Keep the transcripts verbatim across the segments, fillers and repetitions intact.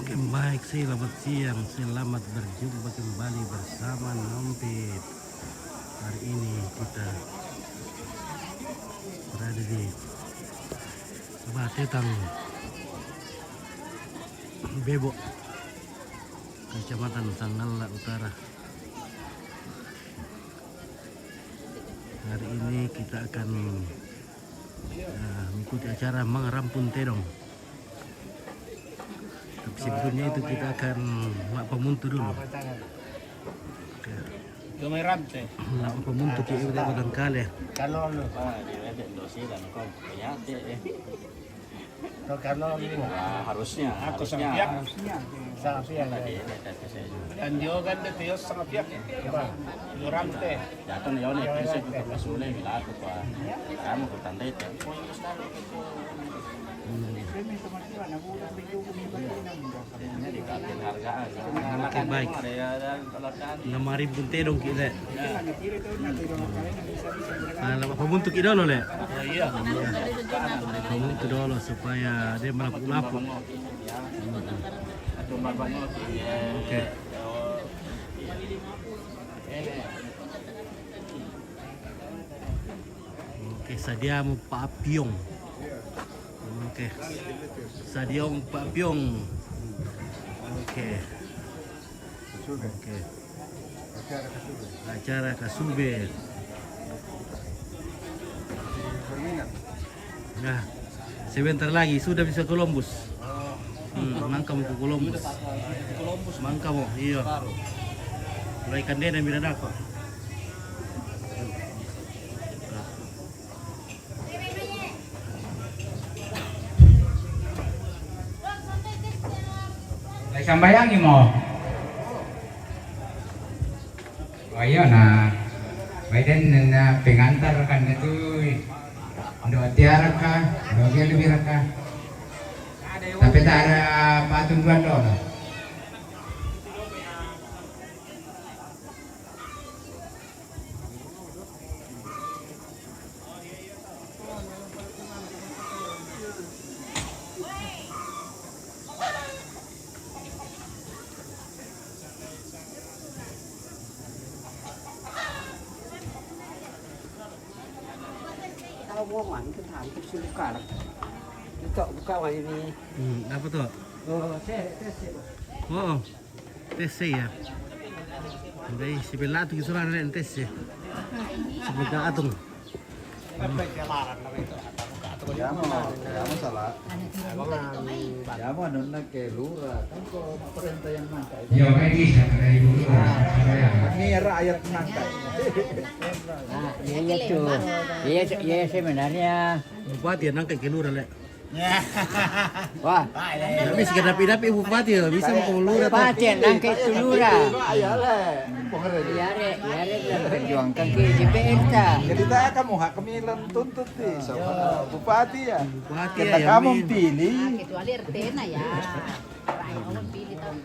Baik, selamat siang, selamat berjumpa kembali bersama Nompit. Hari ini kita berada di Batetang Bebok, Kecamatan Sangalla Utara. Hari ini kita akan, eh, mengikuti acara mangarampun tedong. Tapi sebelumnya itu kita akan mapamuntu dulu. Oke. Mapamuntu ki, kita barangkali. Kalau lu. Kalau lu. Harusnya, harusnya. Sangat pihak. Dan dia kan dia tios sangat pihak. Durante. Jatuh nih, Yone, bisa juga pasule, bilaku pa. Kamu kutandai tempo. Oke, baik. Lima ribu tedong kita. Nah, lima puluh untuk kita lo, Le. Oh, iya. Lima puluh dulu supaya dia melapu-lapu. Oke. Oke, sadiamu papiong. Oke. Sadiamu papiong. Oke. Oke. Acara kasube. Nah, sebentar lagi sudah bisa Columbus. Hmm, mangka mo ku Columbus. Mangka mo, iya. Mulai kandena mi dadako. Lai sambayangi mo. Oh, iya, nah. Baik, dan na pengantar kan itu. Ndo tiara ka, ndo gelu bira ka. Tapi tak ada patung dua dolar. Tahu mau mandi ke tadi ke sini buka lah. Itu buka wah ini. Hmm, apa tuh? Oh, saya, saya, saya. Oh. Tesse ya. Dai, si bella tu kisura ne tesse. Si bella atung. Siamo, siamo sala. Siamo nonna che lura, tanto trenta yang manca. Io mai vista che lei lura. Ini rakyat manca. Ah, iya, iya tuh. Iya, iya, sebenarnya. Bupati ya nangka ke lura, Le. Wah. Tapi sekedar dapi-dapi bupati ya, bisa mau ke lura. Bupati nangka itu lura. Iya, Le. Iya, Le, iya, Le, perjuangkan ke J P R ta. Jadi tak kamu hak kemilan tuntut nih, sama bupati ya. Bupati ya, kamu pilih. Itu alir tena ya. Pilih tahu.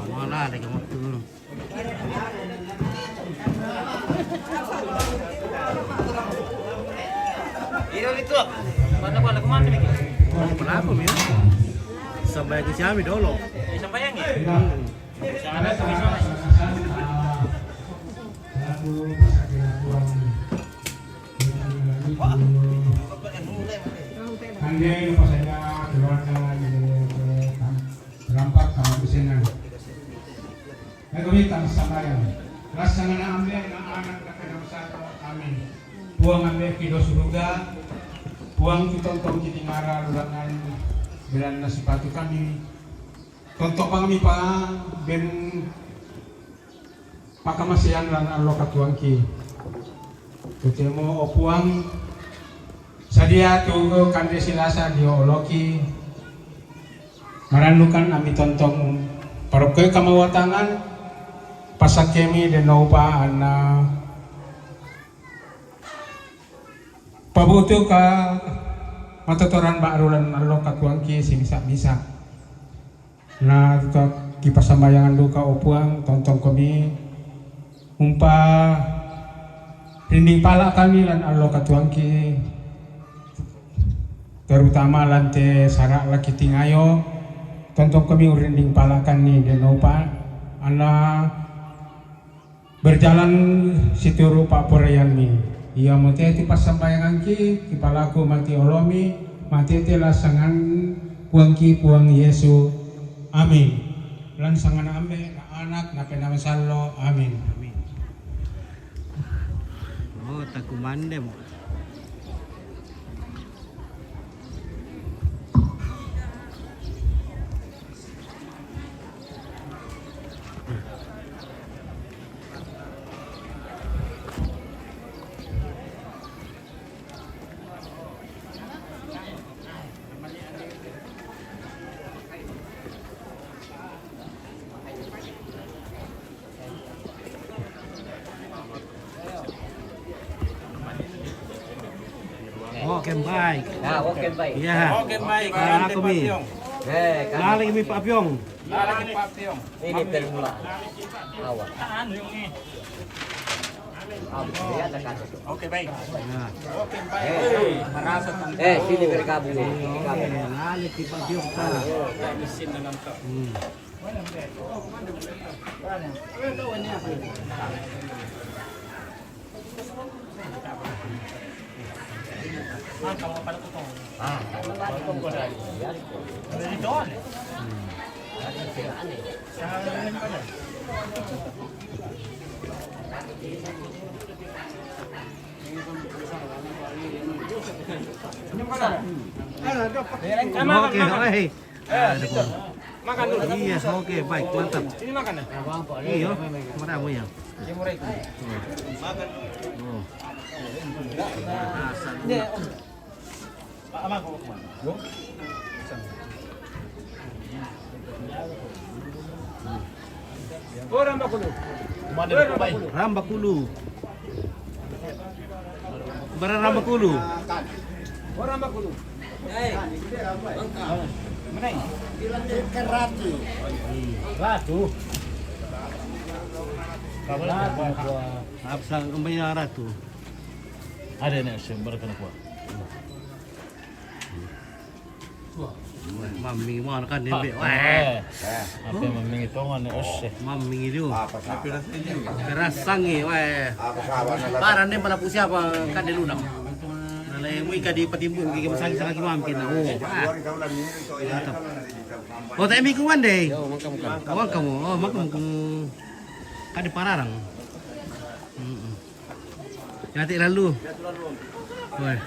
Wala, ada yang waktu. Iya, itu. Mana, mana, kemana nih? Mana pelaku, ya? Sampai ke siami dulu. Eh, sampai yang ini? Ande na pasaya keluarga di rampak sama busena. Ego mitang sambayang. Rasa ngana ambe na anak kakana besar kami. Puang ambe kido suruga. Puang kitong tong kitingara lulangan. Belan na sipatu kami. Tontok pangami pa ben pakamasean lan allo katuoangki. Totemo, o Puang, sadia tu kande silasa dio oloki, marannukan ami tontong, parokkoi kamawatangan, pasakkemi den noupa anna pabutu ka matotoran ba'ru lan allo katuoangki simisa-misa. Na, kipasambayangan duka, o Puang, tontong komi, Umpa rinding pala kami lan allo katuangki, terutama lan te sara' laki tingayo, tontong kami urrinding palakanni denopa, anna berjalan situru' pa'poraiammi. Iamote ti passambayangangki, kipalaku mati olomi, matete la sangan Puangki Puang Yesu. Amin. Lan sangana Amme, na Anak, na Penaa Masallo. Amin. Amin. Oh, takumande mo. Oke, baik. Nah, oke, baik. Iya. Oke, baik. Ah, aku mi. Eh, kan. Lagi mi Pak Piong. Lagi Pak Piong. Ini permulaan. Awal. Oke, baik. Nah. Oke, baik. Eh, merasa tentang. Eh, sini bergabung. Sini bergabung. Oke, lagi Pak Piong. Hmm. Oke, oi. Eh, Victor, makan dulu. Iya, oke, baik, mantap. Ini makan ya? Iya, meramu ya. Assalamualaikum. Makan. Oh. Ini, Om. Pak, Abang, mau kemana? Oh, Rambakulu. Rambakulu. Bara Rambakulu. Oh, Rambakulu. Ratu. Ratu. Apa sa kembali Ratu? Ada nih, sumber kena kuat. Mammi mo kan dembe, weh. Apa mammi tongan ni, ose. Mammi itu. Kerasangi, weh. Parang ne pala pusia apa kan de lunang. Nalai mui kadi patimbun ki masang sangat ki mamkin. Oh, wah. Mantap. Oh, tak emi kuan deh. Yo, mangkamu kan. Awang kamu. Oh, mangkamu. Kadi pararang. Mm-mm. Nanti lalu. Woi.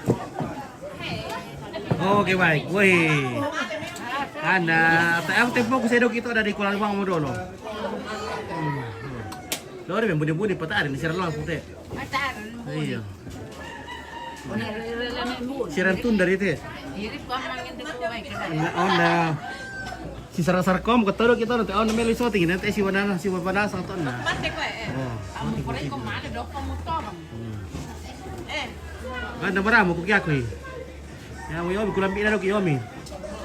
Oke, baik. Woi. Anda, tak tempo ku sedok itu ada di Kuala Lumpur mau dulu. Hmm. Lo ada yang budi-budi petari di Sirlo aku teh. Iya. Siran tun dari itu. Nah, oh, nah. Si sara-sara kom ketoro kita nanti, oh, namanya Lisoting nanti si Wadana, si Wadana satu na. Oh, kamu kurang kok mana dok kamu tolong. Hmm. Eh. Kan ada berapa kok aku ini? Ya, mau yomi kulambi na dok yomi.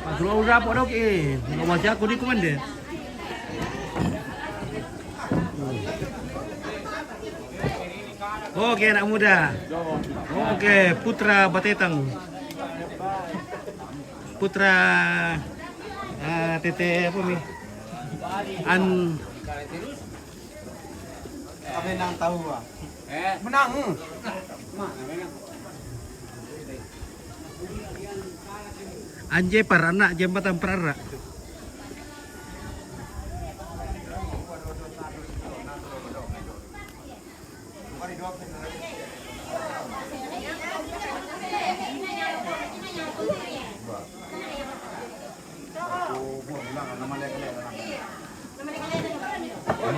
Pas lu udah apa dok eh? Nggak masih aku di kumande. Oke, anak muda. Oke, Putra Batetang. Putra, eh, Tete apa mi? An Apa yang tahu, ah? Eh, menang. Anje parana jembatan parara.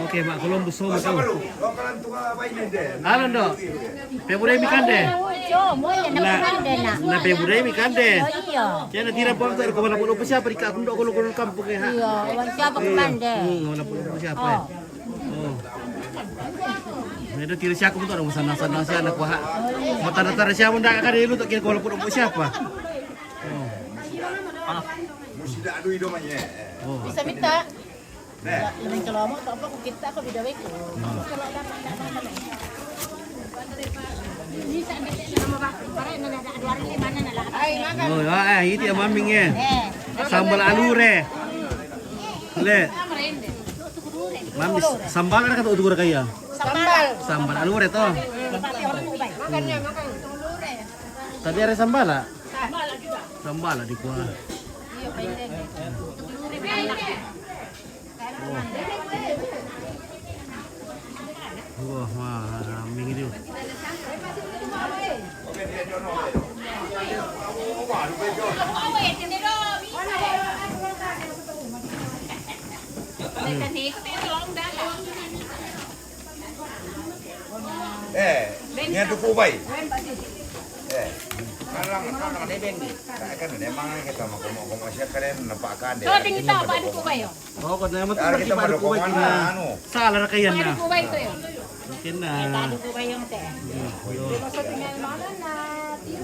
Oke, Mak Columbus, oh, Mak Columbus. Halo, Ndok. Pe budai mi kande. Na, na pe budai mi kande. Oh, iya. Jadi tidak paham tak, kau mana pun siapa di kampung, Ndok, kalau kampung ya. Iya, orang siapa kemande? Hmm, mana pun siapa. Oh. Ini tuh kira siapa tuh, ada sana-sana siapa, anak wah. Mau tanda-tanda siapa ndak, kan, lu tak kira kalau pun siapa. Oh. Panas. Oh. Bisa minta. Lemeng celomo to apa ku kita ko bida weko. Ini tak ada nama bak. Pare na ada dua hari lima na lah. Ay, makan. Oh, ah, iti ang maming eh. Eh. Sambal alure. Le. Mami, sambal na ka to, utugur kaya. Sambal. Sambal alure to. Makan ya, makan. Tadi ada sambal ah? Sambal ah di kuah. Wah, wah, minggu itu. Eh, niya duku bay. Eh, kalang kalang ne ben ni. Kan ne mang kita mako mako siya kalen na pa kan de. So, tingin ta ba duku bay, oh? Oh, ko na mati. Kita mako na ano. Sala na kaya na. Duku bay to, yo. Mungkin na. Duku bay yung te.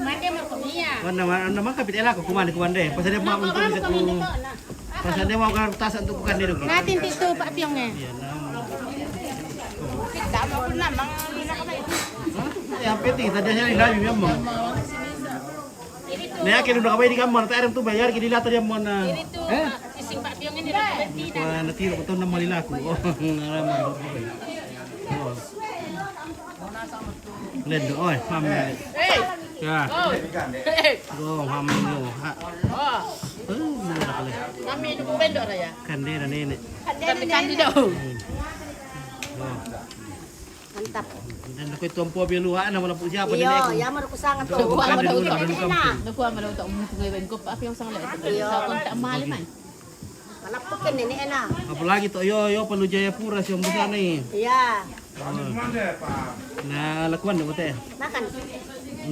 Mande mo kumiya. Wan na man, na man kapit ela ko kumande kumande. Pasal dia mau untuk bisa ku. Pasal dia mau kan tas untuk bukan dia dulu. Natin dito pa piyong eh. Yan na. Kita mo ko na mga Ay, ang peti, tadi siya ilalim yan mo. Naya kilo na kabay di ka mo, nataarang to bayar, kini lata yan mo na. Eh? Ising pa piyong ini na. Kuha na tiro ko to na malila ko. Oh, naraman. Oh. Lendo, oy, mami. Hey! Ya. Oh! Hey! Go, mami, go. Ha. Oh! Oh, mura ka le. Mami, ano po ba yung dora ya? Kande na nene. Kande na nene. Kande daw. Hmm. Oh. Mantap. Dan ako ito ang po biluhaan na wala po siya. Iyo, ya mo ko sa nga to. Nakuha mo daw ito. Nakuha mo daw ito. Ang mga iwan ko pa, piyong sang lahat. Iyo. Sa konti ang mahal man. Malapok yan, nene, na. Apalagi to, yo, yo, palu Jayapura, siya mo sana eh. Iya. Oh. Na lakuan na mo te. Nakan.